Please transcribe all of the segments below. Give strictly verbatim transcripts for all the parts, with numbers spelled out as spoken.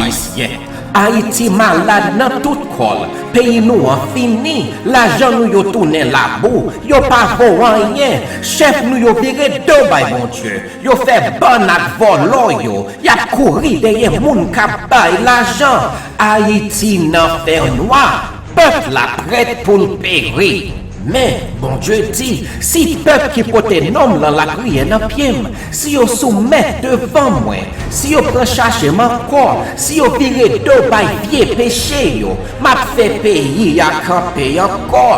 Ayisyen. Ayiti malad nan tout kò l. Peyi nou an fini. Lajan nou yo tounen labou. Yo pa vo anyen. Chèf nou yo vire do bay Bondye. Yo fè bàn ak vòlò yo. Y ap kouri dèyè moun k ap bay lajan. Ayiti nan fènwa. Pèp la prèt pou l peri. Men, Bondye di, si pèp ki pote non m nan lapriyè nan pye m, si yo soumèt devan mwen, si yo pran chache m ankò, si yo vire do bay vye peche yo, m ap fè peyi a kanpe ankò.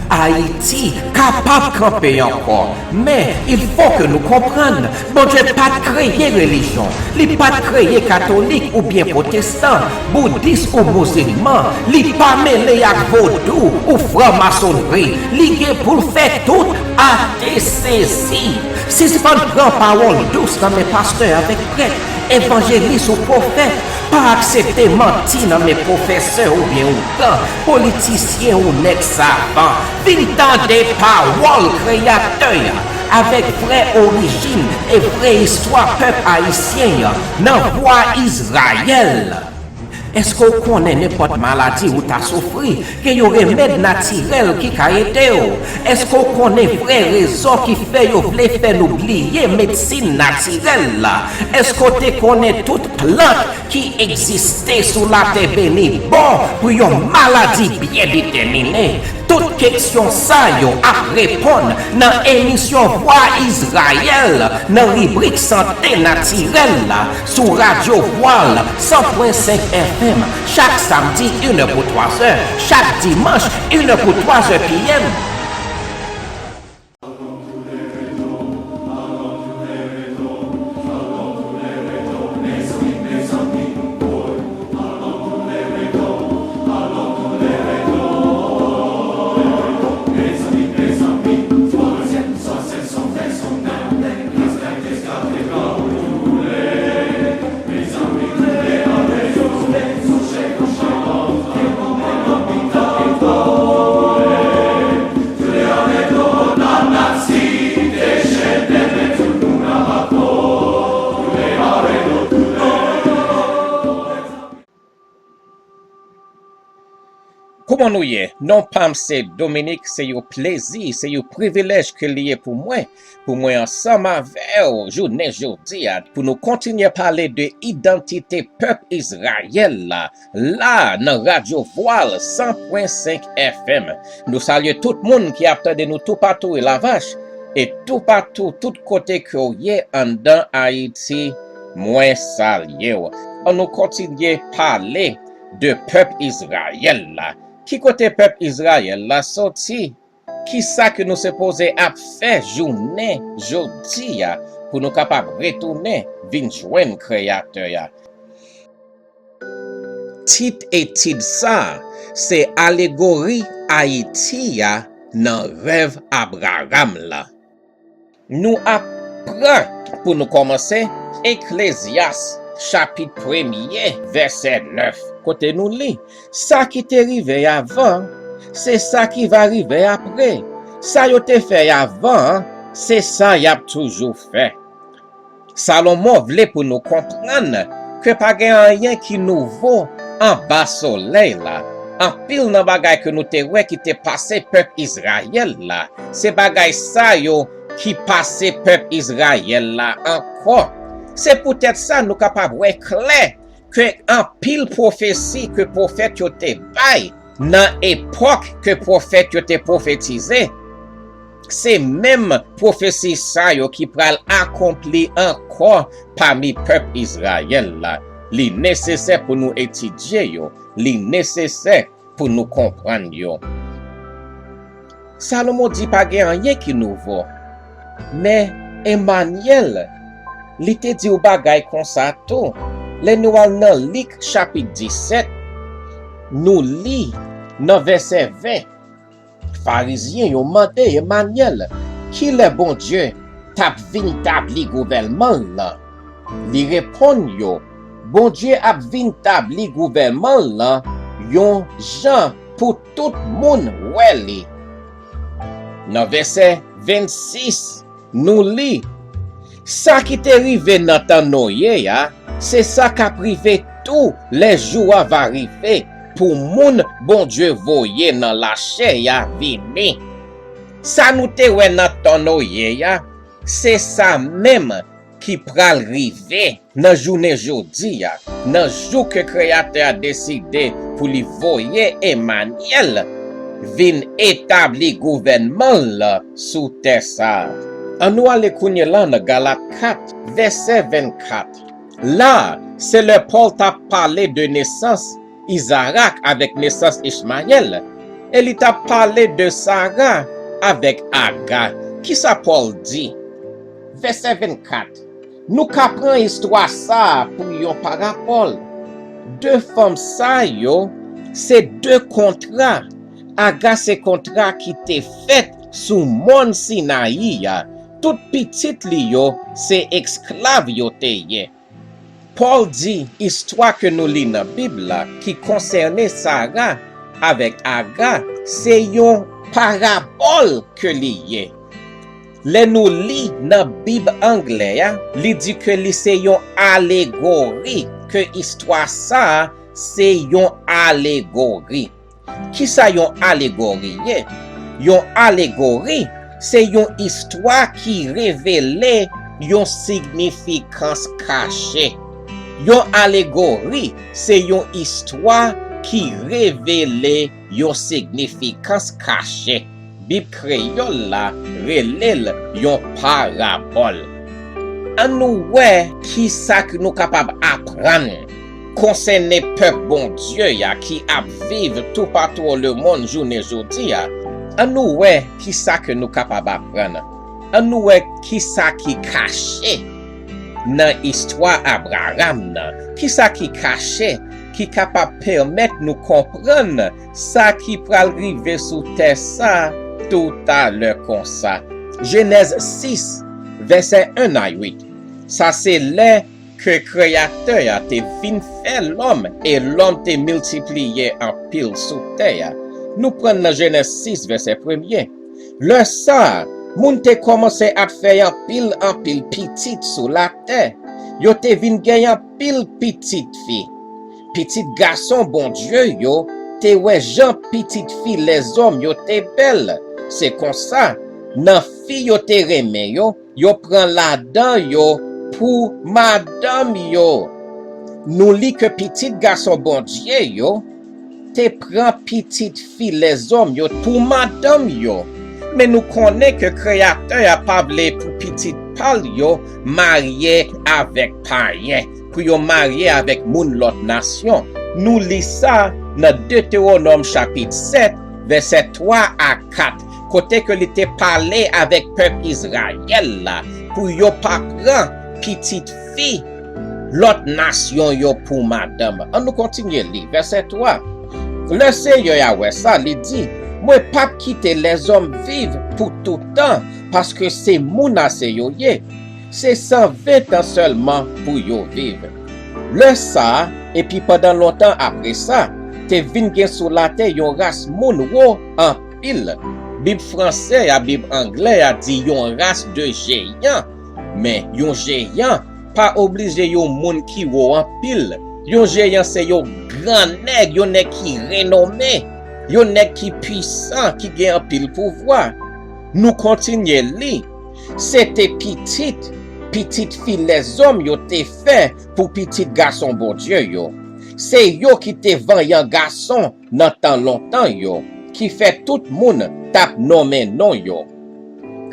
Ayiti kapab kanpe ankò, men il fo ke nou konprann, Bondye pa t kreye relijyon. Li pa t kreye katolik oubyen pwotestan, boudis ou mizilman. Li pa mele ak vodou ou franmasonri. Li gen pou l fè tout ate sezi. Sispann pran pawòl dous nan men pastè avèk prèt, evanjelis ou pwofèt. Pa aksepte manti nan men pwofesè oubyen ougan, politisyen ou nèg savan. Vin tande pawòl Kreyatè a avèk vrè orijin e vrè istwa pèp ayisyen an nan Vwa Izrayèl. Èske w konnen nenpòt maladi ou ta soufri gen yon remèd natirèl ki ka ede w? Èske w konnen vrè rezon ki fè yo vle fè nou bliye medsin natirèl la? Èske w te konnen tout plant ki egziste sou latè beni bon pou yon maladi byen detèmine? Tout keksyon sa yo ap reponn nan emisyon Vwa Izrayèl nan ribrik Sante Natirèl la sou Radyo Vwal san pwen senk F M chak samdi inè pou twazè, chak dimanch inè pou twazè P M. Kouman nou ye? Non pa m se Dominique, se yon plezi, se yon privilèj ke li ye pou mwen, pou mwen ansanm avè w jounen jodi a, pou nou kontinye pale de idantite pèp Izrayèl la, la nan Radyo Vwal san pwen senk F M. Nou salye tout moun ki ap tande nou toupatou e Lavach, e toupatou, tout kote ke w ye anndan Ayiti, mwen salye w. Ann nou kontinye pale de pèp Izrayèl la. Ki kote pèp Izrayèl la soti? Kisa ke nou sipoze ap fè jounen jodi a pou nou kapab retounen vin jwenn Kreyatè a? Tit etid sa a se alegori Ayiti a nan rèv Abraram la. Nou ap pran pou nou kòmanse Eklezyas chapit premye vèsè nèf, kote nou li, sa ki te rive avan, se sa ki va rive apre. Sa yo te fè avan an, se sa y ap toujou fè. Salomon vle pou nou konprann ke pa gen anyen ki nouvo anba solèy la. Anpil nan bagay ke nou te wè ki te pase pèp Izrayèl la, se bagay sa yo ki pase pèp Izrayèl la ankò. Se poutèt sa nou kapab wè klè ke anpil pwofesi ke pwofèt yo te bay nan epòk ke pwofèt yo te pwofetize, se menm pwofesi sa yo ki pral akonpli ankò pami pèp Izrayèl la. Li nesesè pou nou etidye yo, li nesesè pou nou konprann yo. Salomon di pa gen anyen ki nouvo. Men Emanyèl, li te di w bagay konsa tou. Lè nou al nan Lik chapit disèt, nou li nan vèsè ven, Farizyen yo mande Emanyèl kilè Bondye t ap vin tabli gouvènman l lan. Li reponn yo, Bondye ap vin tabli gouvènman l lan yon jan pou tout moun wè li. Nan vèsè vennsis, nou li, sa ki te rive nan tan Noye a, se sa k ap rive tou, lè jou a va rive pou moun Bondye voye nan lachè a vini. Sa nou te wè nan tò Noye a, se sa menm ki pral rive nan jounen jodi a, nan jou ke Kreyatè a deside pou li voye Emanyèl vin etabli gouvènman l sou tè sa a. Annou ale kounye la nan Galat kat, vèsè vennkat. La, se lè Pòl t ap pale de nesans Izarak avèk nesans Ichmayèl, e li t ap pale de Sara avèk Aga. Kisa Pòl di? Vèsè vennkat. Nou ka pran istwa sa a pou yon parabòl. De fanm sa yo se de kontra. Aga se kontra ki te fèt sou mòn Sinayi a. Tout pitit li yo se esklav yo te ye. Pòl di istwa ke nou li nan Bib la ki konsène Sara avèk Aga se yon parabòl ke li ye. Lè nou li nan Bib anglè a, li di ke li se yon alegori, ke istwa sa a se yon alegori. Kisa yon alegori ye? Yon alegori se yon istwa ki revele yon signifikans kache. Yon alegori se yon istwa ki revele yon signifikans kache. Bib kreyòl la rele l yon parabòl. Ann nou wè ki sa k nou kapab aprann konsène pèp Bondye a ki ap viv toupatou lemonn jounen jodi a. Ann nou wè ki sa ke nou kapab aprann. Ann nou wè ki sa ki kache nan istwa Abraram nan. Ki sa ki kache ki kapab pèmèt nou konprann sa ki pral rive sou tè sa toutalè konsa. Jenèz sis, vèsè en a uit. Sa se lè ke Kreyatè a te vin fè lòm, e lòm te miltipliye anpil sou tè a. Nou pran nan Jenèz sis, vèsè premye. Lè sa a, moun te kòmanse ap fè anpil, anpil pitit sou latè. Yo te vin gen anpil pitit fi. Pitit gason Bondye yo te wè jan pitit fi lèzòm yo te bèl. Se konsa, nan fi yo te renmen yo, yo pran ladan yo pou madanm yo. Nou li ke pitit gason Bondye yo te pran pitit fi lèzòm yo pou madanm yo. Men nou konnen ke Kreyatè a pa vle pou pitit pa l yo marye avèk payen, pou yo marye avèk moun lòt nasyon. Nou li sa nan Detewonòm chapit sèt, vèsè twa a kat, kote ke li te pale avèk pèp Izrayèl la pou yo pa pran pitit fi lòt nasyon yo pou madanm. Ann nou kontinye li, vèsè twa. Lè Seyè a wè sa, li di, mwen p ap kite lèzòm viv pou tout tan, paske se moun ase yo ye. Se san ven tan sèlman pou yo viv. Lè sa a, epi pandan lontan apre sa, te vin gen sou latè yon ras moun wo anpil. Bib fransè a, Bib anglè a di yon ras de jeyan. Men yon jeyan pa oblije yon moun ki wo anpil. Yon jeyan se yon gran nèg, yon nèg ki renome, yon nèg ki pwisan, ki gen anpil pouvwa. Nou kontinye li. Se te pitit, pitit fi lèzòm yo te fè pou pitit gason Bondye yo. Se yo ki te vanyan gason nan tan lontan yo, ki fè tout moun t ap nonmen non yo.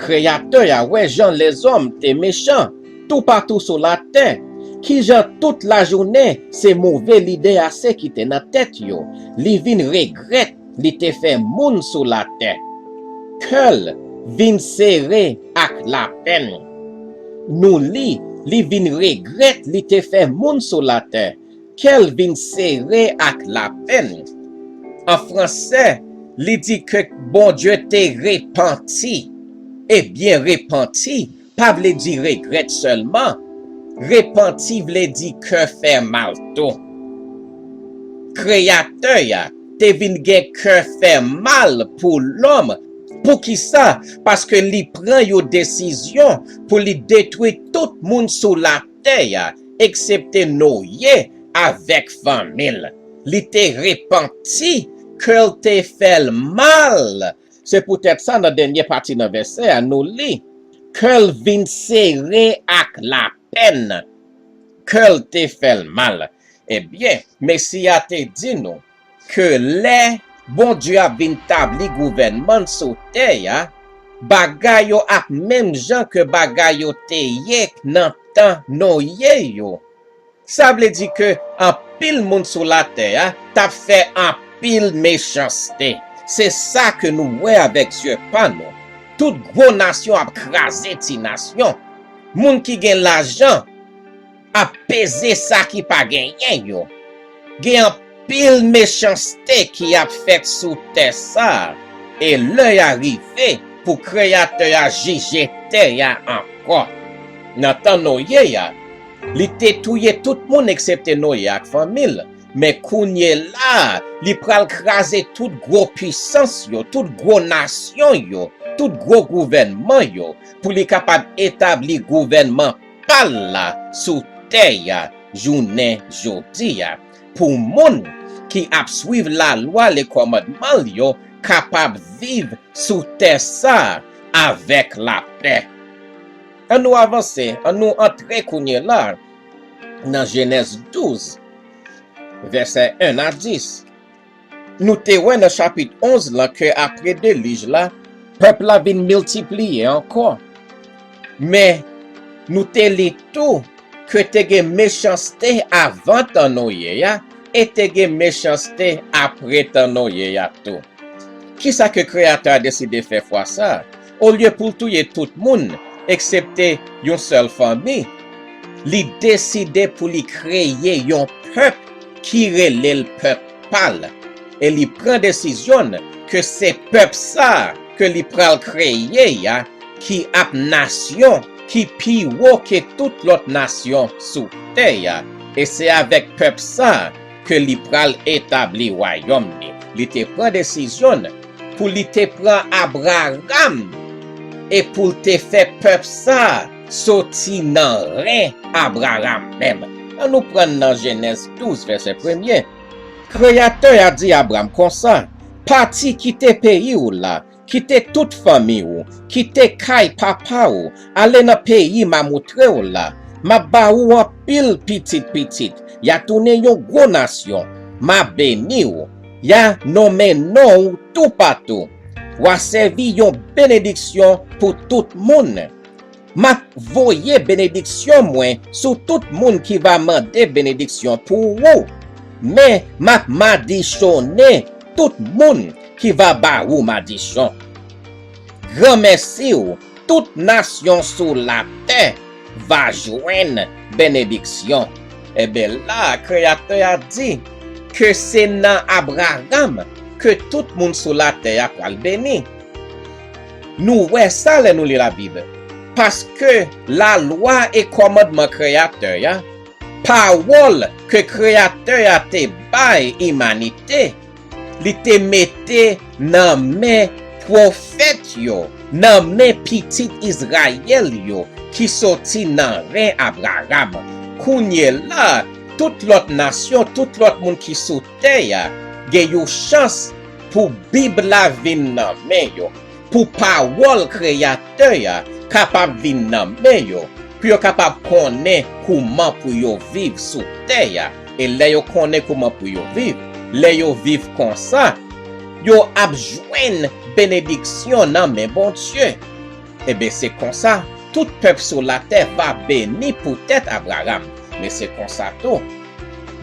Kreyatè a wè jan lèzòm te mechan toupatou sou latè, kijan tout lajounen se move lide ase ki te nan tèt yo. Li vin regrèt li te fè moun sou latè. Kè l vin sere ak lapenn. Nou li, li vin regrèt li te fè moun sou latè. Kè l vin sere ak lapenn. An fransè, li di ke Bondye te repanti. Ebyen, repanti pa vle di regrèt sèlman. Repanti vle di kè fè mal tou. Kreyatè a te vin gen kè fè mal pou lòm. Poukisa? Paske li pran yon desizyon pou li detwi tout moun sou latè a, eksepte Noye, avèk fanmi l. Li te repanti ke l te fè l mal. Se poutèt sa, nan dènye pati nan vèsè a, nou li, kè l vin sere ak lapenn, kè l te fè l mal. Ebyen, Mesi a te di nou ke lè Bondye ap vin tabli gouvènman l sou tè a, bagay yo ap menm jan ke bagay yo te ye nan tan Noye yo. Sa vle di ke anpil moun sou latè a t ap fè anpil mechanste. Se sa ke nou wè avèk zye pa nou. Tout gwo nasyon ap kraze ti nasyon. Moun ki gen lajan ap peze sa ki pa genyen yo. Gen anpil mechanste ki ap fèt sou tè sa a, e lè a rive pou Kreyatè a jije tè a ankò. Nan tan Noye a, li te touye tout moun eksepte Noye ak fanmi l. Men kounye la a, li pral kraze tout gwo pisans yo, tout gwo nasyon yo, tout gwo gouvènman yo, pou li kapab etabli gouvènman pa l la sou tè a jounen jodi a, pou moun ki ap swiv lalwa, lekòmandman l yo kapab viv sou tè sa a avèk lapè. An nou avanse, an nou antre kounye la nan Jenèz douz, vèsè en a dis. Nou te wè nan chapit onz lan ke apre delij la, pèp la vin miltipliye ankò. Men, nou te li tou ke te gen mechanste avan tan Noye a, e te gen mechanste apre tan Noye a tou. Kisa ke Kreyatè a deside fè fwa sa a? Olye pou l touye tout moun, eksepte yon sèl fanmi, li deside pou li kreye yon pèp ki rele l pèp pa l. E li pran desizyon l ke se pèp sa a ke li pral kreye a ki ap nasyon ki pi wo ke tout lòt nasyon sou tè a. E se avèk pèp sa a ke li pral etabli wayòm li. Li te pran desizyon l pou li te pran Abraram e pou l te fè pèp sa a soti nan ren Abraram menm. An nou pran nan Jenèz douz, vèsè premye. Kreyatè a di Abram konsa, pati kite peyi w la, kite tout fanmi w, kite kay papa w, ale nan peyi m a moutre w la. M a ba ou anpil pitit pitit, y a tounen yon gwo nasyon. M a beni w, y a nonmen non w toupatou. W a sèvi yon benediksyon pou tout moun. M ap voye benediksyon mwen sou tout moun ki va mande benediksyon pou ou, men m ap madichonnen tout moun ki va ba ou madichon. Granmèsi w, tout nasyon sou latè va jwenn benediksyon. Enben la, Kreyatè a di ke se nan Abraram ke tout moun sou latè a pral beni. Nou wè sa lè nou li Labib. Paske lalwa e kòmandman Kreyatè a, pawòl ke Kreyatè a te bay imanite, li te mete nan men pwofèt yo, nan men pitit Izrayèl yo ki soti nan ren Abraram. Kounye la, tout lòt nasyon, tout lòt moun ki sou tè a, gen yon chans pou Bib la vin nan men yo, pou pawòl Kreyatè a kapab vin nan men yo, pou yo kapab konnen kouman pou yo viv sou tè a. E lè yo konnen kouman pou yo viv, lè yo viv konsa, yo ap jwenn benediksyon nan men Bondye. Enben, se konsa, tout pèp sou latè va beni poutèt Abraram. Men se konsa tou,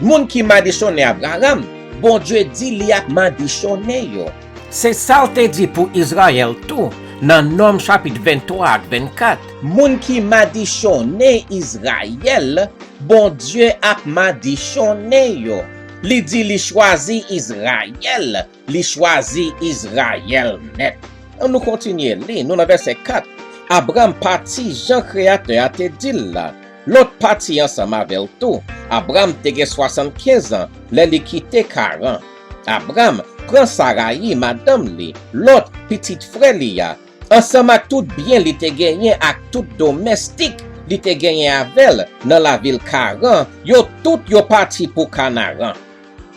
moun ki madichonnen Abraram, Bondye di li ap madichonnen yo. Se sa l te di pou Izrayèl tou, nan Nonm chapit venntwa ak vennkat. Moun ki madichonnen Izrayèl, Bondye ap madichonnen yo. Li di li chwazi Izrayèl, li chwazi Izrayèl nèt. An nou kontinye li, nou nan vèsè kat. Abram pati jan Kreyatè a te di l la. Lòt pati ansanm avè l tou. Abram te gen swasannkenz an lè li kite Karan. Abram pran Sarayi, madanm li, Lòt, pitit frè li a, ansanm ak tout byen li te genyen ak tout domèstik li te genyen avè l nan lavil Karan, yo tout yo pati pou Kanaran.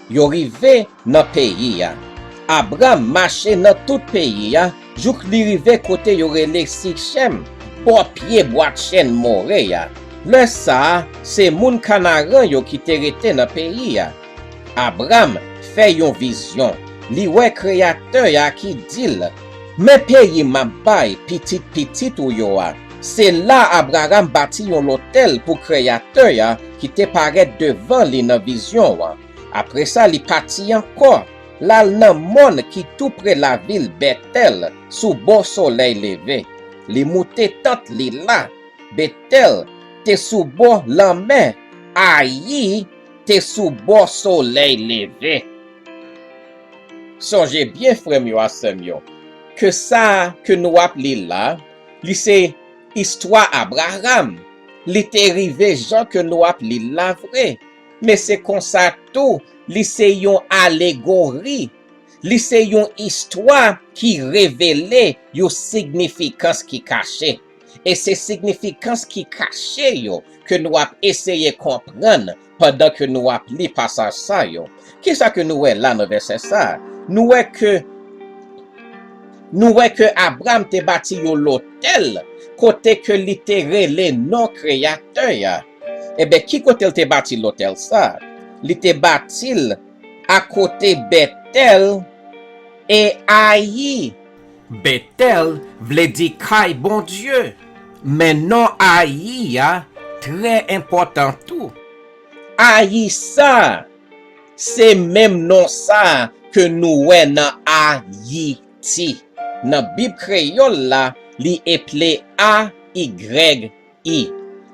Yo rive nan peyi a. Abram mache nan tout peyi a, jouk li rive kote yo rele Sichèm, bò pye bwa chèn More a. Lè sa a, se moun Kanaran yo ki te rete nan peyi a. Abram fè yon vizyon. Li wè Kreyatè a ki di l, "Men peyi m ap bay pitit pitit ou yo a." Se la Abraram bati yon lotèl pou Kreyatè a ki te parèt devan li nan vizyon an. Apre sa, li pati ankò. L al nan mòn ki tou pre lavil Bètèl, sou bò solèy leve. Li moute tant li la. Betèl te sou bò lanmè, Ayi te sou bò solèy leve. Sonje byen, frè m yo ak sè m yo, ke sa ke nou ap li la, li se istwa Abraram. Li te rive jan ke nou ap li l la vre. Men se konsa tou, li se yon alegori. Li se yon istwa ki revele yon signifikans ki kache. E se signifikans ki kache yo ke nou ap eseye konprann pandan ke nou ap li pasaj sa yo. Kisa ke nou wè la nan vèsè sa a? Nou wè ke, nou wè ke Abram te bati yon lotèl kote ke li te rele non Kreyatè a. Ebyen, ki kote l te bati lotèl sa a? Li te bati l akote Bètèl e Ayi. Betèl vle di kay Bondye, men non Ayi a trè enpòtan tou. Ayi sa, se menm non sa ke nou wè nan Ayiti. Nan Bib kreyòl la, li eple A Y I.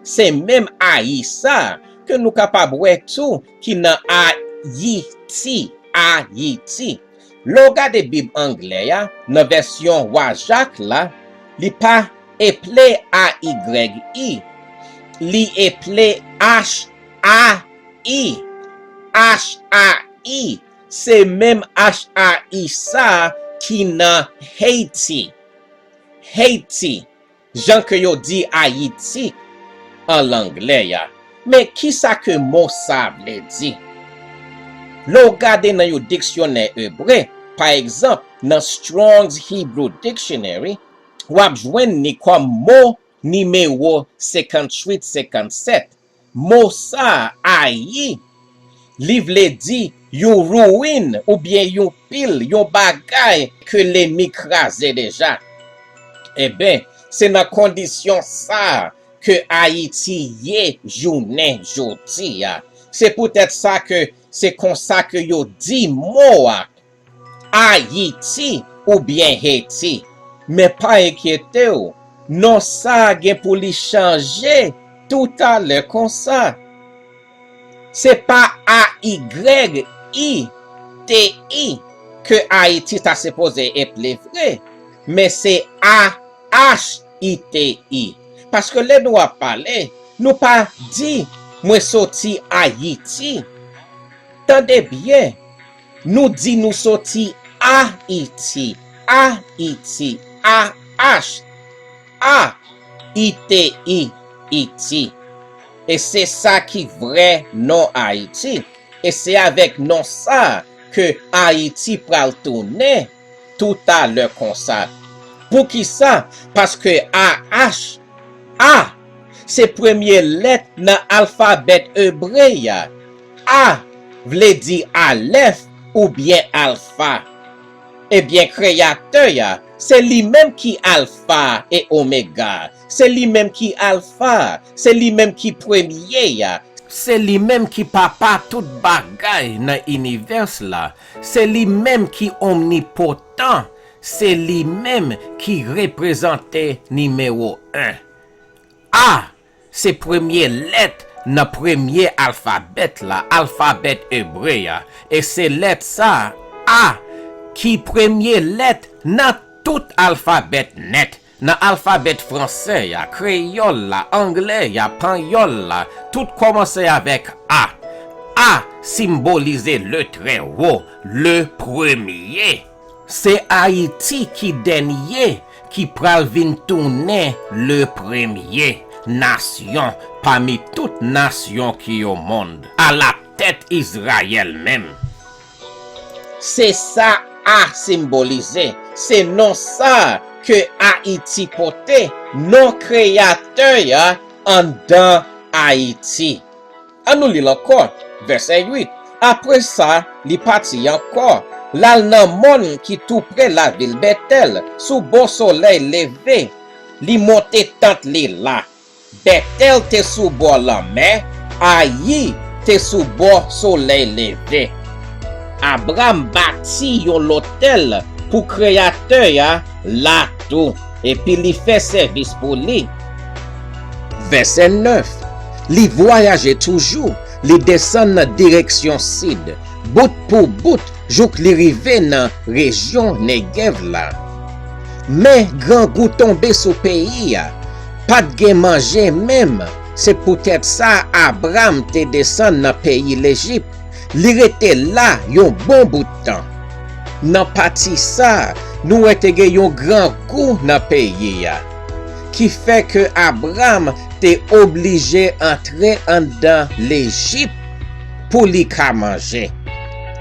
Se menm Ayi sa ke nou kapab wè tou ki nan Ayiti, Ayiti. Lè w gade Bib anglè a, nan vèsyon Wa Jak la, li pa eple A Y I, li eple H A I. H A I, se menm H A I sa ki nan Haiti. Haiti, jan ke yo di Ayiti an anglè a. Men kisa ke mo sa vle di? Lè w gade nan yon diksyonè ebre, pa egzanp, nan Strong's Hebrew Dictionary, w ap jwenn li kòm mo nimewo senkantuit senkannsèt. Mo sa a, Ayi, li vle di yon ruin oubyen yon pil, yon bagay ke lènmi kraze deja. Eben, se nan kondisyon sa a ke Ayiti ye jounen jodi a. Se poutèt sa ke se konsa ke yo di mo a, Ayiti oubyen Haiti. Men pa enkyete w, non sa a gen pou li chanje toutalè konsa. Se pa A Y I T I ke Ayiti ta sipoze eple vre, men se A H I T I. Paske lè nou ap pale, nou pa di, "Mwen soti Ayiti." Tande byen, nou di nou soti Ayiti, Ayiti, A H, A I T I, Iti. E se sa ki vrè non Ayiti. E se avèk non sa a ke Ayiti pral tounen toutalè konsa. Poukisa? Paske A H, A, se premye lèt nan alfabèt ebre a. A vle di alèf oubyen alfa. Ebyen, Kreyatè a, se li menm ki Alfa e Omega. Se li menm ki Alfa, se li menm ki premye a. Se li menm ki papa tout bagay nan inivès la. Se li menm ki omnipotan. Se li menm ki reprezante nimewo en. A se premye lèt nan premye alfabèt la, alfabèt ebre a. E se lèt sa a ki premye lèt nan tout alfabèt nèt. Nan alfabèt fransè a, kreyòl la, anglè a, panyòl la, tout kòmanse avèk A. A senbolize le trè wo, le premye. Se Ayiti ki dènye ki pral vin tounen le premye. nasyon pami tout nasyon ki o mond, alatèt Izrayèl menm. Se sa A senbolize, se non sa a ke Ayiti pote, non Kreyatè a anndan Ayiti. Ann nou li l ankò, vèsè uit. Apre sa, li pati ankò, l al nan mòn ki toupre lavil Betèl, sou bò solèy leve. Li monte tant li la. Betèl te sou bò lanmè, Ayi te sou bò solèy leve. Abram bati yon lotèl pou Kreyatè a la tou, epi li fè sèvis pou li. Vèsè nèf. Li vwayaje toujou, li desann nan direksyon sid, bout pou bout, jouk li rive nan rejyon Negèv la. Men grangou tonbe sou peyi a. Pa t gen manje menm. Se poutèt sa Abram te desann nan peyi Lejip. Li rete la yon bon bout tan. Nan pati sa a, nou wè te gen yon grangou nan peyi a, ki fè ke Abram te oblije antre anndan Lejip pou li ka manje.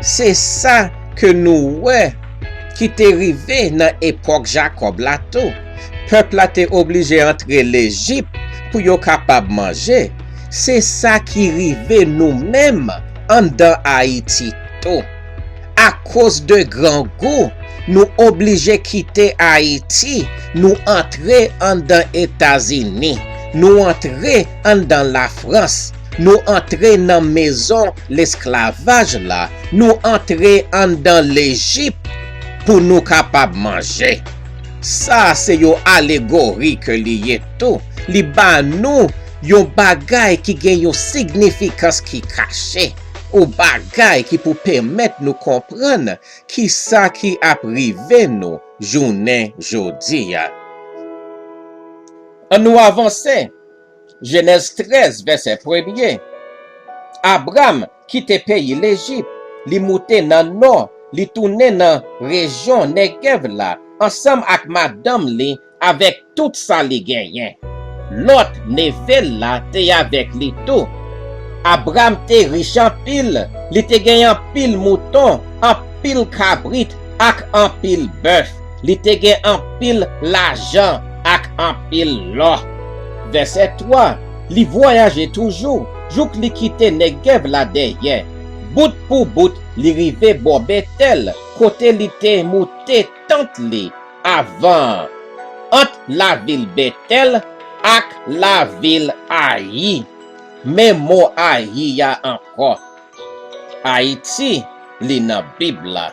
Se sa ke nou wè ki te rive nan epòk Jakòb la tou. Pèp la te oblije antre Lejip pou yo kapab manje. Se sa ki rive nou menm anndan Ayiti tou. Akoz de grangou, nou oblije kite Ayiti, nou antre anndan Etazini, nou antre anndan Lafrans, nou antre nan mezon lesklavaj la, nou antre anndan Lejip pou nou kapab manje. Sa a se yon alegori ke li ye tou. Li ba nou yon bagay ki gen yon signifikans ki kache, yon bagay ki pou pèmèt nou konprann kisa ki ap rive nou jounen jodi a. Ann nou avanse. Jenèz trèz, vèsè premye. Abram kite peyi Lejip, li moute nan nò, li tounen nan rejyon Negèv la, ansanm ak madanm li, avèk tout sa li genyen. Lòt, neve l la, te avèk li tou. Abram te rich anpil, li te gen anpil mouton, anpil kabrit, ak anpil bèf. Li te gen anpil lajan ak anpil lò. Vèsè twa. Li vwayaje toujou, jouk li kite Negèv la dèyè. Bout pou bout, li rive bò Betèl, kote li te moute tant li avan an, ant lavil Betèl ak lavil Ayi. Men mo Ayi a ankò. Ayiti, li nan Bib la.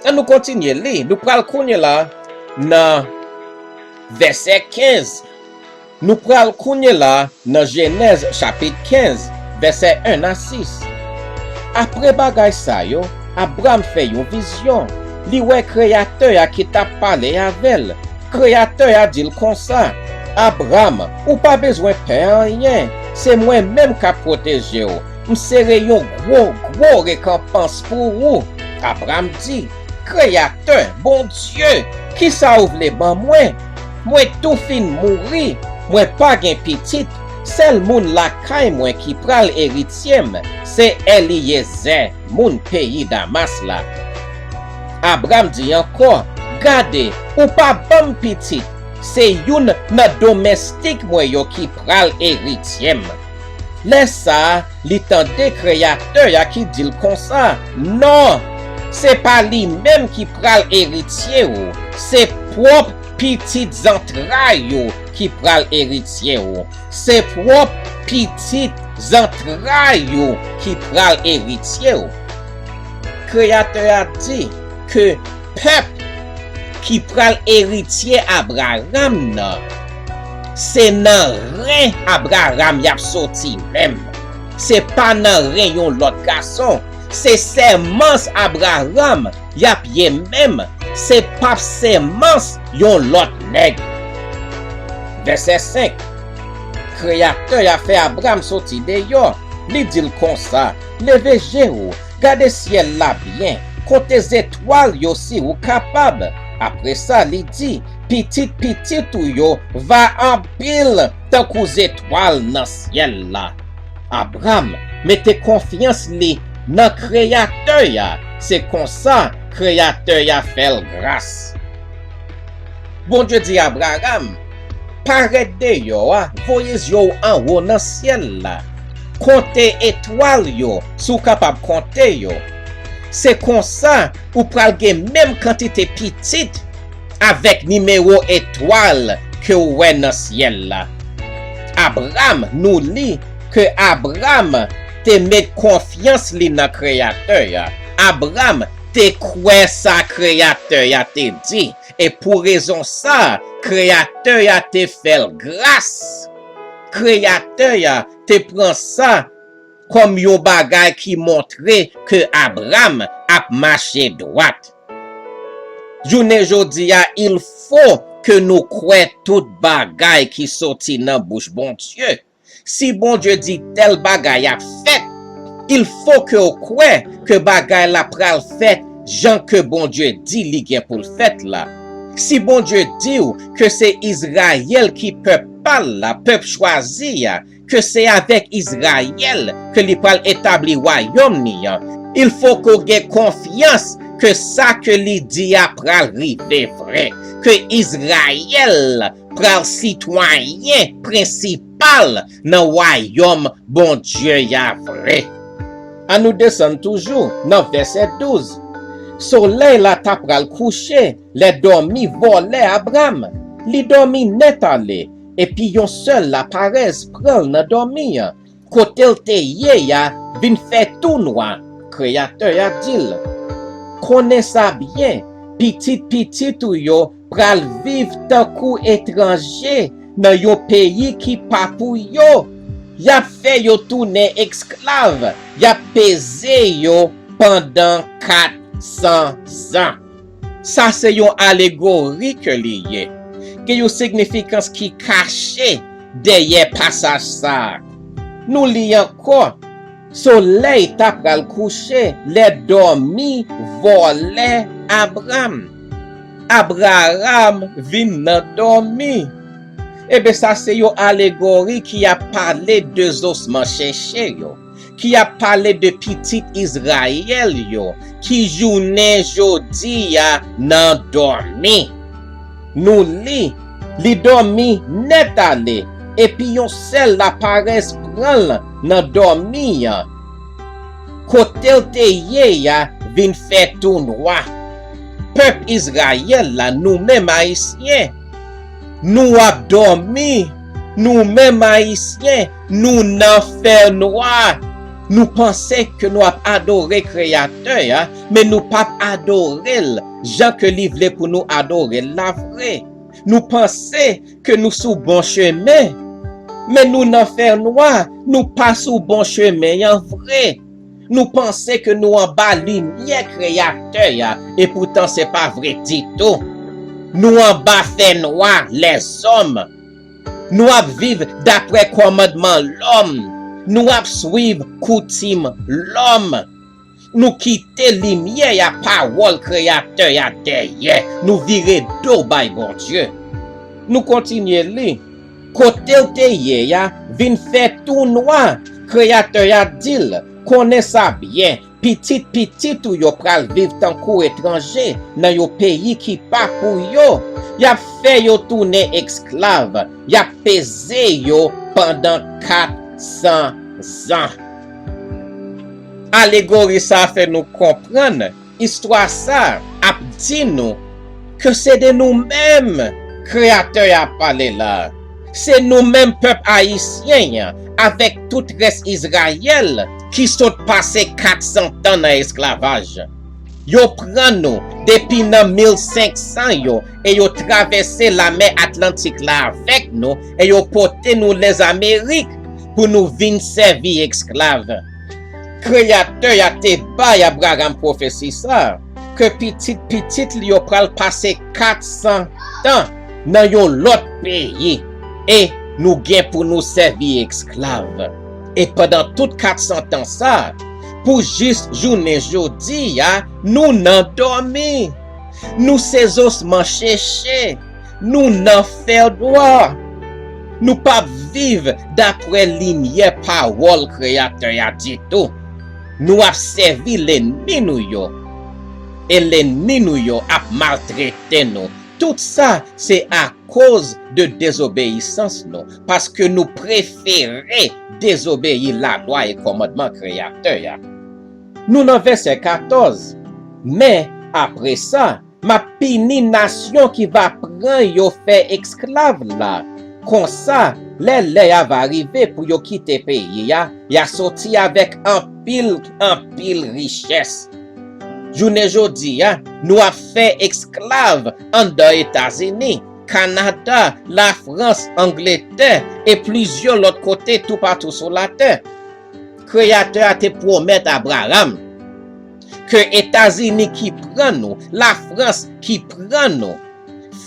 Ann nou kontinye li. Nou pral kounye la nan vèsè kenz. Nou pral kounye la nan Jenèz chapit kenz, vèsè en a sis. Apre bagay sa yo, Abram fè yon vizyon. Li wè Kreyatè a ki t ap pale avè l. Kreyatè a di l konsa, Abram, ou pa bezwen pè anyen. Se mwen menm k ap pwoteje w. M sere yon gwo, gwo rekonpans pou ou. Abram di, Kreyatè, Bondye, kisa ou vle ban mwen? Mwen tou fin mouri, mwen pa gen pitit. Sèl moun lakay mwen ki pral eritye m, se Eliyezè, moun peyi Damas la. Abram di ankò, Gade, ou pa ban m pitit, se youn nan domèstik mwen yo ki pral eritye m. Lè sa a, li tande Kreyatè a ki di l konsa, Non! Se pa li menm ki pral eritye w, se pwòp pitit zantray ou ki pral eritye w. Se pwòp pitit zantray ou ki pral eritye w. Kreyatè a di ke pèp ki pral eritye Abraram nan, se nan ren Abraram y ap soti menm. Se pa nan ren yon lòt gason. Se sèmans Abraram y ap ye menm. Se p ap sèmans yon lòt nèg. Vèsè senk. Kreyatè a fè Abram soti deyò. Li di l konsa, Leve je w, gade syèl la byen, konte zetwal yo si ou kapab. Apre sa, li di, pitit pitit ou yo va anpil tankou zetwal nan syèl la. Abram mete konfyans li nan Kreyatè a, se konsa Kreyatè a fè l gras. Bondye di Abraram, parèt deyò a, voye zye w anwo nan syèl la. Konte etwal yo, si w kapab konte yo. Se konsa ou pral gen menm kantite pitit avèk nimewo etwal ke w wè nan syèl la. Abram, nou li ke Abram te met konfyans li nan Kreyatè a. Abram te kwè sa Kreyatè a te di. E pou rezon sa, Kreyatè a te fè l gras. Kreyatè a te pran sa kòm yon bagay ki montre ke Abram ap mache dwat. Jounen jodi a, il fo ke nou kwè tout bagay ki soti nan bouch Bondye. Si Bondye di tèl bagay ap fèt, il fo ke w kwè ke bagay la pral fèt jan ke Bondye di li gen pou l fèt la. Si Bondye di w ke se Izrayèl ki pèp pa l la, pèp chwazi a, ke se avèk Izrayèl ke li pral etabli wayòm ni an, il fo ke w gen konfyans ke sa ke li di a pral rive vre, ke Izrayèl pral sitwayen prensipal nan wayòm Bondye a vre. Ann nou desann toujou nan vèsè douz. Solèy la ta pral kouche lè dòmi vòlè Abram. Li dòmi nèt ale, epi yon sèl laparèz pran l nan dòmi an. Kote l te ye a vin fè tou nwa. Kreyatè a di l, konnen sa byen, pitit pitit ou yo pral viv tankou etranje nan yon peyi ki pa pou yo. Y ap fè yo tounen esklav, y ap peze yo pandan kat san zan. Sa se yon alegori ke li ye. Gen yon signifikans ki kache dèyè pasaj sa a. Nou li ankò, solèy ta pral kouche lè dòmi vòlè Abram. Abraram vin nan dòmi. Ebyen, sa se yon alegori ki ap pale de zosman cheche yo, ki ap pale de pitit Izrayèl yo, ki jounen jodi a nan dòmi. Nou li, li dòmi nèt ale, epi yon sèl laparèz pran l nan dòmi an. Kote l te ye a vin fè tou nwa. Pèp Izrayèl la, nou menm Ayisyen, nou ap dòmi. Nou menm Ayisyen, nou nan fènwa. Nou panse ke nou ap adore Kreyatè a, men nou p ap adore l jan ke li vle pou nou adore l la vre. Nou panse ke nou sou bon chemen, men nou nan fènwa, nou pa sou bon chemen an vre. Nou panse ke nou anba limyè Kreyatè a, epoutan se pa vre ditou. Nou anba fènwa lèzòm. Nou ap viv daprè kòmandman lòm. Nou ap swiv koutim lòm. Nou kite limyè a, pawòl Kreyatè a dèyè. Nou vire do bay Bondye. Nou kontinye li. Kote l te ye a vin fè tou nwa. Kreyatè a di l, konnen sa byen, pitit pitit ou yo pral viv tankou etranje nan yon peyi ki pa pou yo. Y ap fè yo tounen esklav, y ap peze yo pandan kat san zan. Alegori sa a fè nou konprann istwa sa a ap di nou ke se de nou menm Kreyatè a ap pale la. Se nou menm pèp ayisyen an, avèk tout rès Izrayèl ki sot pase kat san tan nan esklavaj. Yo pran nou depi nan mil senk san yo e yo travèse Lamè Atlantik la avèk nou e yo pote nou Lèzamerik pou nou vin sèvi esklav. Kreyatè a te bay Abraram pwofesi sa a, ke pitit pitit li yo pral pase kat san tan nan yon lòt peyi, e nou gen pou nou sèvi esklav. E pandan tout kat san tan sa a, pou jis jounen jodi a, nou nan dòmi. Nou se zosman cheche. Nou nan fèdwa. Nou p ap viv dapre limyè pawòl Kreyatè a ditou. Nou ap sèvi lènmi nou yo. E lènmi nou yo ap maltrete nou. Tout sa se akoz de dezobeyisans nou, paske nou prefere dezobeyi lalwa e kòmandman Kreyatè a. Nou nan vèsè katòz. Men, apre sa, m ap pini nasyon ki va pran yo fè esklav la. Konsa, lè lè a va rive pou yo kite peyi a, y a soti avèk anpil, anpil richès. Jounen jodi a, nou ap fè esklav anndan Etazini, Kanada, Lafrans, Angletè e plizyè lòt kote toupatou sou latè. Kreyatè a te pwomèt Abraram ke Etazini ki pran nou, Lafrans ki pran nou,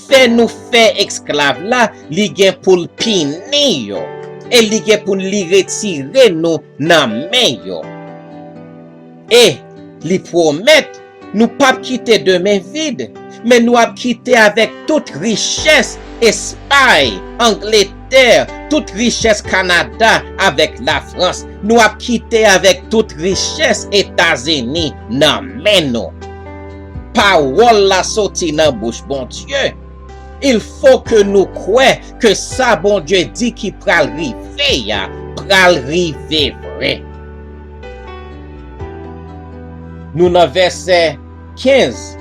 fè nou fè esklav la, li gen pou l pini yo, e li gen pou li retire nou nan men yo. E li pwomèt nou p ap kite de men vid, men nou ap kite avèk tout richès Espay, Angletè, tout richès Kanada avèk Lafrans. Nou ap kite avèk tout richès Etazini nan men nou. Pawòl la soti nan bouch Bondye. Il faut que nou kwè ke sa Bondye di ki pral rive a, pral rive vre. Nou nan vèsè kenz.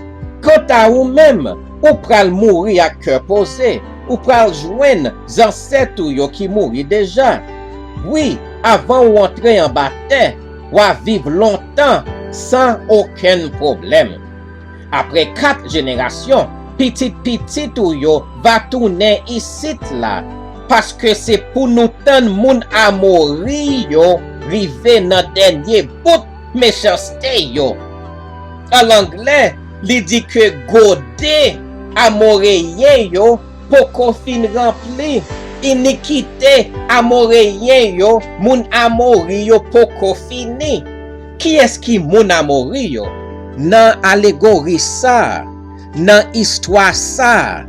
Kanta ou menm, ou pral mouri ak kè poze, ou pral jwenn zansèt ou yo ki mouri deja. Wi, avan ou antre anba tè, w a viv lontan san okenn pwoblèm. Apre kat jenerasyon, pitit pitit ou yo va tounen isit la, paske se pou nou tann moun Amori yo rive nan dènye bout mechanste yo. An anglè, li di ke gode Amoreyen yo poko fin ranpli. Inikite Amoreyen yo, moun Amori yo poko fini. Kiyès ki moun Amori yo? Nan alegori sa a, nan istwa sa a,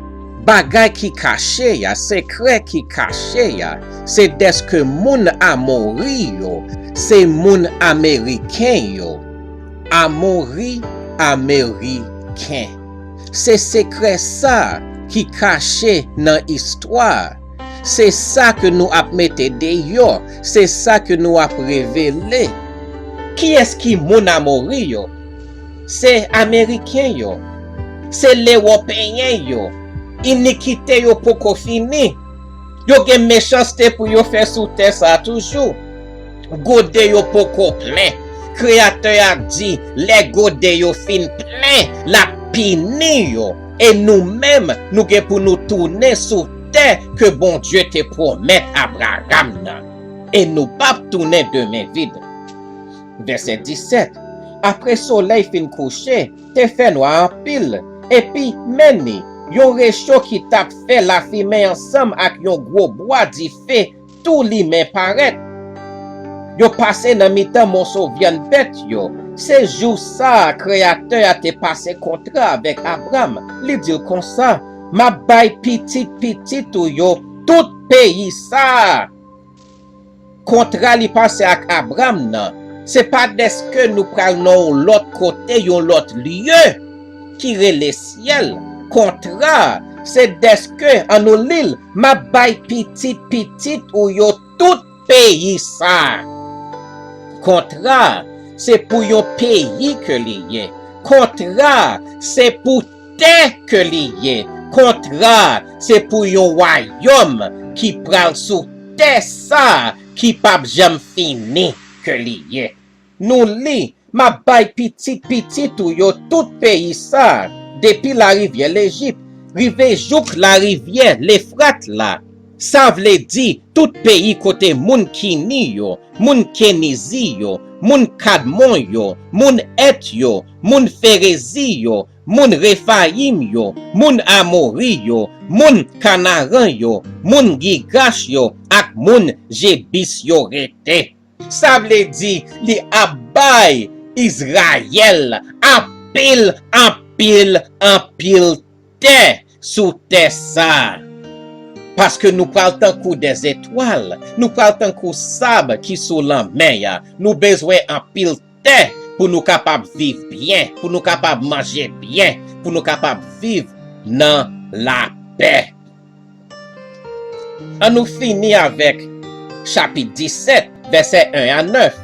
bagay ki kache a, sekrè ki kache a, se dèske moun Amori yo, se moun Ameriken yo. Amori, Ameriken. Se sekrè sa a ki kache nan istwa a. Se sa ke nou ap mete deyò, se sa ke nou ap revele. Kiyès ki moun Amori yo? Se Ameriken yo. Se Lewopeyen yo. Inikite yo poko fini. Yo gen mechanste pou yo fè sou tè sa a toujou. Gode yo poko plen. Kreyatè a di, lè gode yo fin plen, l ap pini yo. E nou menm, nou gen pou nou tounen sou tè ke Bondye te pwomèt Abraram nan. E nou p ap tounen de men vid. Vèsè disèt. Apre solèy fin kouche, te fè nwa anpil, epi, men ni, yon recho ki t ap fè lafimen ansanm ak yon gwo bwa dife tou limen parèt. Yo pase nan mitan moso vyann bèt yo. Se jou sa a Kreyatè a te pase kontra avèk Abram. Li di l konsa, m ap bay pitit pitit ou yo tout peyi sa a. Kontra li pase ak Abram nan, se pa dèske nou pral nan yon lòt kote, yon lòt lye ki rele syèl. Kontra, se dèske, an nou li l, m ap bay pitit pitit ou yo tout peyi sa a. Kontra, se pou yon peyi ke li ye. Kontra, se pou tè ke li ye. Kontra, se pou yon wayòm ki pral sou tè sa a ki p ap janm fini ke li ye. Nou li, m ap bay pitit pitit ou yo tout peyi sa a, depi larivyè Lejip, rive jouk larivyè Lefrat la. Sa vle di tout peyi kote moun Kini yo, moun Kenizi yo, moun Kadmon yo, moun Èt yo, moun Ferezi yo, moun Refayim yo, moun Amori yo, moun Kanaran yo, moun Gigach yo ak moun Jebis yo rete. Sa vle di li ap bay Izrayèl anpil, anpil, anpil tè. sou tè sa a. Paske nou pral tankou dèzetwal, nou pral tankou sab ki sou lanmè a. Nou bezwen anpil tè pou nou kapab viv byen, pou nou kapab manje byen, pou nou kapab viv nan lapè. An nou fini avèk chapit disèt, vèsè en a nèf.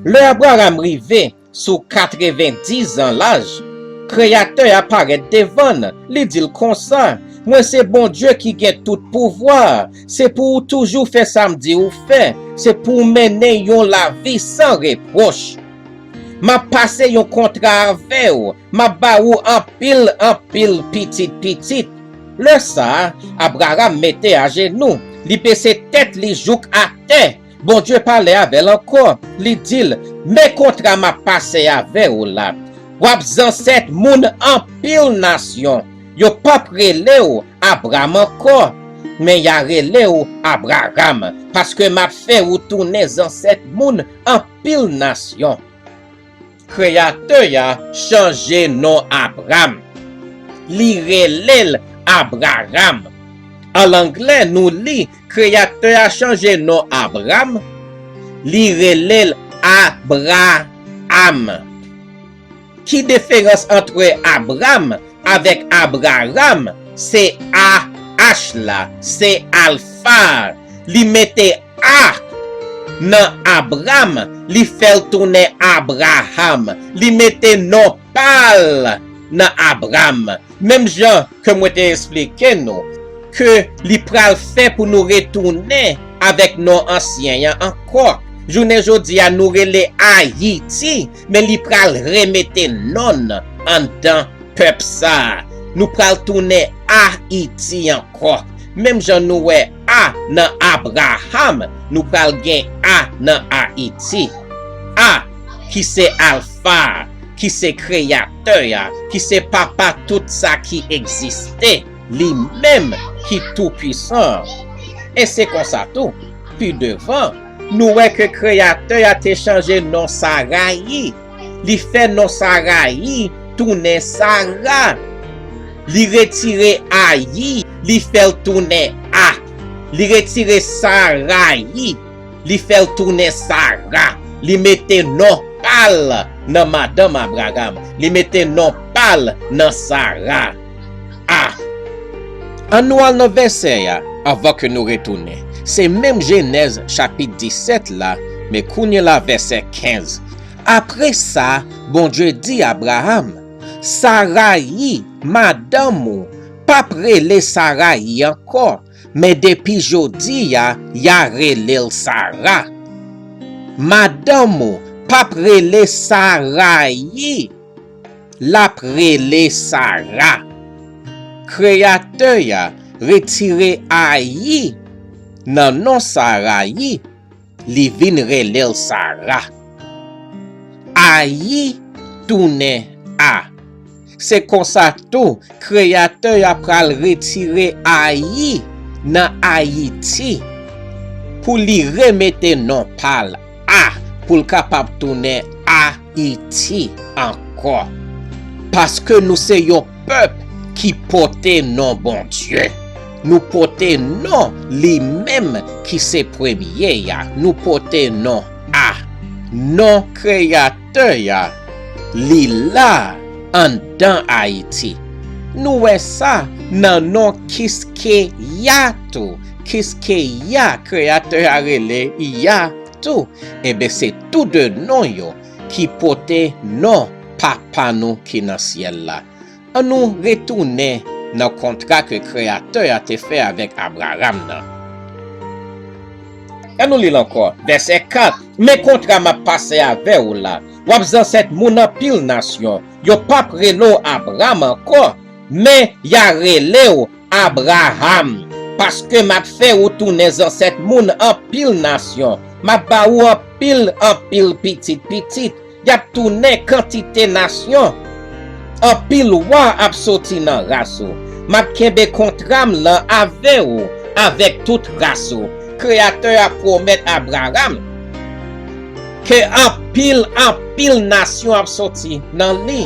Lè Abraram rive sou katrevendiz an laj, Kreyatè a parèt devan l, li di l konsa, Mwen se Bondye ki gen tout pouvwa a. Se pou w toujou fè sa m di w fè. Se pou w mennen yon lavi san repwòch. M ap pase yon kontra avè w. M ap ba ou anpil, anpil pitit pitit. Lè sa a, Abraram mete ajenou, li bese tèt li jouk atè. Bondye pale avè l ankò. Li di l, Men kontra m ap pase avè w la. W ap zansèt moun anpil nasyon. Yo p ap rele w Abram ankò, men y a rele w Abraram, paske m ap fè ou tounen zansèt moun anpil nasyon. Kreyatè a chanje non Abram. Li rele l Abraram. An anglè, nou li Kreyatè a chanje non Abram, li rele l Abraam. Ki diferans ant Abram avèk Abraram? Se A H la, se alfa. Li mete A nan Abram, li fè l tounen Abraham. Li mete non pa l nan Abram. Menm jan ke mwen te esplike nou, ke li pral fè pou nou retounen avèk non ansyen an ankò. Jounen jodi a, nou rele Ayiti, men li pral remete non n anndan pèp sa a. Nou pral tounen Ayiti ankò. Menm jan nou wè A nan Abraham, nou pral gen A nan Ayiti. A, ki se Alfa, ki se Kreyatè a, ki se Papa tout sa ki egziste, li menm ki Toupwisan an. E se konsa tou, pi devan, nou wè ke Kreyatè a te chanje non Sarayi. Li fè non Sarayi tounen Sara. Li retire Ayi, li fè l tounen A. Li retire Sarayi, li fè l tounen Sara. Li mete non pa l nan madanm Abraram. Li mete non pa l nan Sara. A. An nou al nan vèsè a, anvan ke nou retounen. Se menm Jenèz chapit disèt la, men kounye la vèsè kenz. Apre sa, Bondye di Abraram, Sarayi, madanm ou, p ap rele Sarayi ankò, men depi jodi a, y a rele l Sara. Madanm ou p ap rele Sarayi, l ap rele Sara. Kreyatè a retire Ayi nan non Sarayi, li vin rele l Sara. Ayi tounen A. Se konsa tou, Kreyatè a pral retire Ayi nan Ayiti pou li remete non pa l A, pou l kapab tounen Ayiti ankò. Paske nou se yon pèp ki pote non Bondye. Nou pote non li menm ki se premye a. Nou pote non A. Non Kreyatè a, li la anndan Ayiti. Nou wè sa nan non Kiskeya tou. Kiskeya, Kreyatè a rele Ya tou. Enben, se tou de non yo ki pote non Papa nou ki nan syèl la. An nou retounen nan kontra ke Kreyatè a te fè avèk Abraram nan. An nou li l ankò, vèsè kat. Men kontra m ap pase avè w la. W ap zansèt moun anpil nasyon. Yo p ap rele w Abram ankò, men y a rele w Abraham, paske m ap fè ou tounen zansèt moun anpil nasyon. M ap ba ou anpil, anpil pitit pitit. Y ap tounen kantite nasyon. Anpil wa ap soti nan ras ou. M ap kenbe kontra m lan avè ou, avèk tout ras ou. Kreyatè a pwomèt Abraram ke anpil, anpil nasyon ap soti nan li.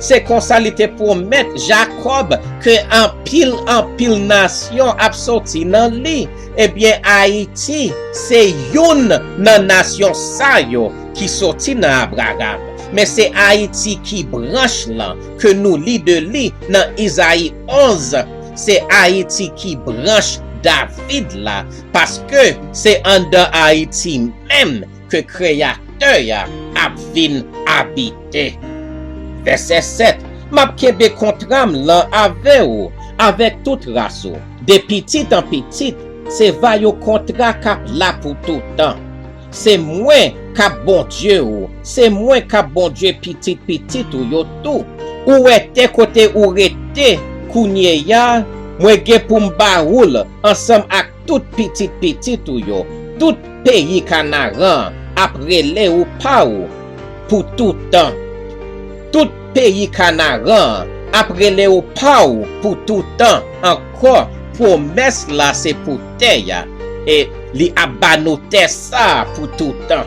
Se konsa li te pwomèt Jakòb ke anpil, anpil nasyon ap soti nan li. Ebyen, Ayiti se youn nan nasyon sa yo ki soti nan Abraram. Men se Ayiti ki branch lan ke nou li de li nan Izayi onz. Se Ayiti ki branch David la, paske se anndan Ayiti menm ke Kreyatè a ap vin abite. Vèsè sèt, M ap kenbe kontra m lan avè w, avèk tout ras ou, de pitit an pitit, se va yon kontra k ap la pou toutan. Se mwen k ap Bondye ou, se mwen k ap Bondye pitit pitit ou yo tou. Ou wè tè kote ou rete kounye a, mwen gen pou m ba ou l ansanm ak tout pitit pitit ou yo. Tout peyi Kanaran ap rele ou pa ou pou toutan. Tout peyi Kanaran ap rele ou pa ou pou toutan ankò. Pwomès la se pou tè a, e li ap ba nou tè sa a pou toutan.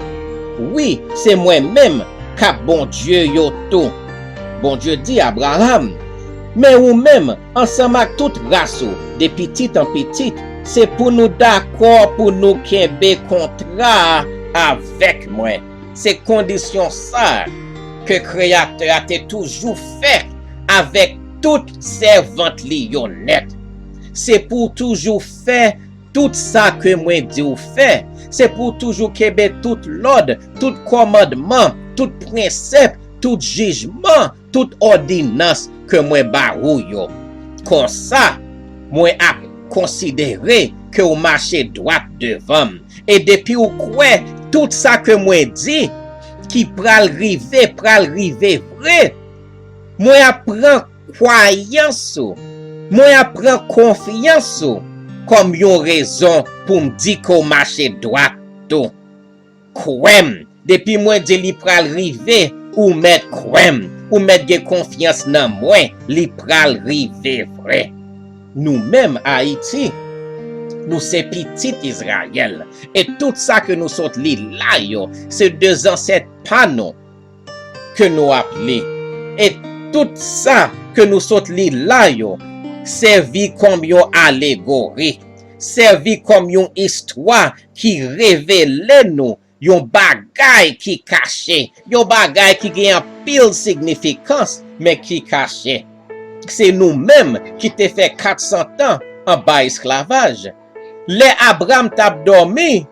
Wi, se mwen menm k ap Bondye yo tou. Bondye di Abraram, men ou menm, ansanm ak tout ras ou, de pitit an pitit, se pou nou dakò pou nou kenbe kontra a avèk mwen. Se kondisyon sa a ke Kreyatè a te toujou fè avèk tout sèvant li yo nèt. Se pou w toujou fè tout sa ke mwen di w fè. Se pou w toujou kenbe tout lòd, tout kòmandman, tout prensèp, tout jijman, tout òdinans ke mwen ba ou yo. Konsa, mwen ap konsidere ke w mache dwat devan m. E depi w kwè tout sa ke mwen di ki pral rive, pral rive vre, mwen ap pran kwayans ou, mwen ap pran konfyans ou kòm yon rezon pou m di ke w mache dwat tou. Kwè m, depi mwen di li pral rive, ou mèt kwè m, ou mèt gen konfyans nan mwen, li pral rive vre. Nou menm, Ayiti, nou se pitit Izrayèl, e tout sa ke nou sot li la yo, se de zansèt pa nou ke nou ap li. E tout sa ke nou sot li la yo sèvi kòm yon alegori, sèvi kòm yon istwa ki revele nou yon bagay ki kache, yon bagay ki gen anpil signifikans, men ki kache. Se nou menm ki te fè kat san tan anba esklavaj. Lè Abram t ap dòmi,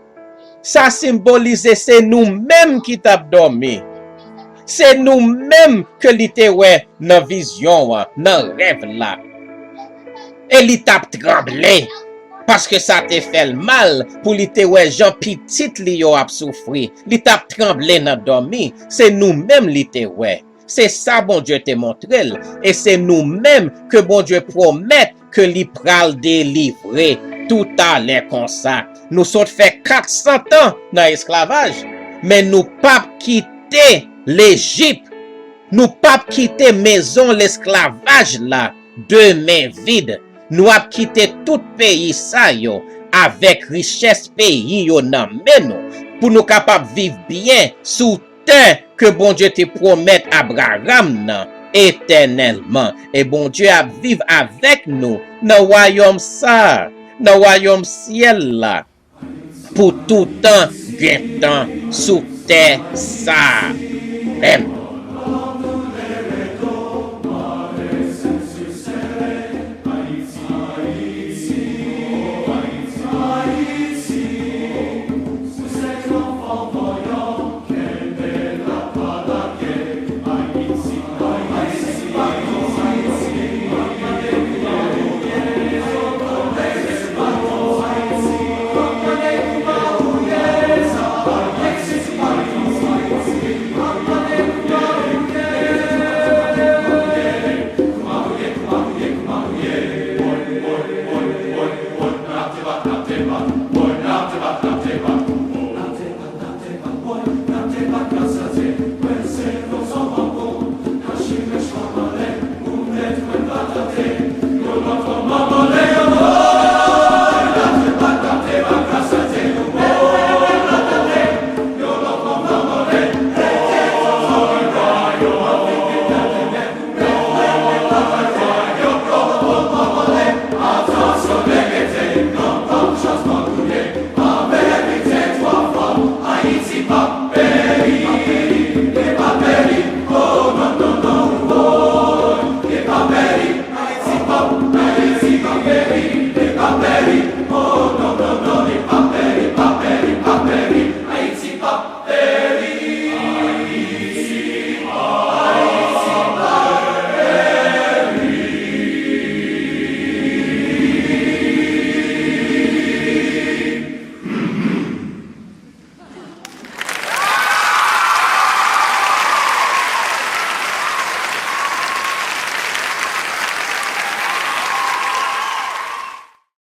sa senbolize se nou menm ki t ap dòmi. Se nou menm ke li te wè nan vizyon an, nan rèv la. E li t ap tranble, paske sa te fè l mal pou li te wè jan pitit li yo ap soufri. Li t ap tranble nan dòmi. Se nou menm li te wè. Se sa Bondye te montre l. E se nou menm ke Bondye pwomèt ke li pral delivre toutalè konsa. Nou sot fè kat san tan nan esklavaj, men nou p ap kite Lejip. Nou p ap kite mezon lesklavaj la de men vid. Nou ap kite tout peyi sa yo avèk richès peyi yo nan men nou, pou nou kapab viv byen sou tè ke Bondye te pwomèt Abraram nan etènèlman. E Bondye ap viv avèk nou nan wayòm sa a, nan wayòm syèl la, pou toutan gen tan sou tè sa a menm.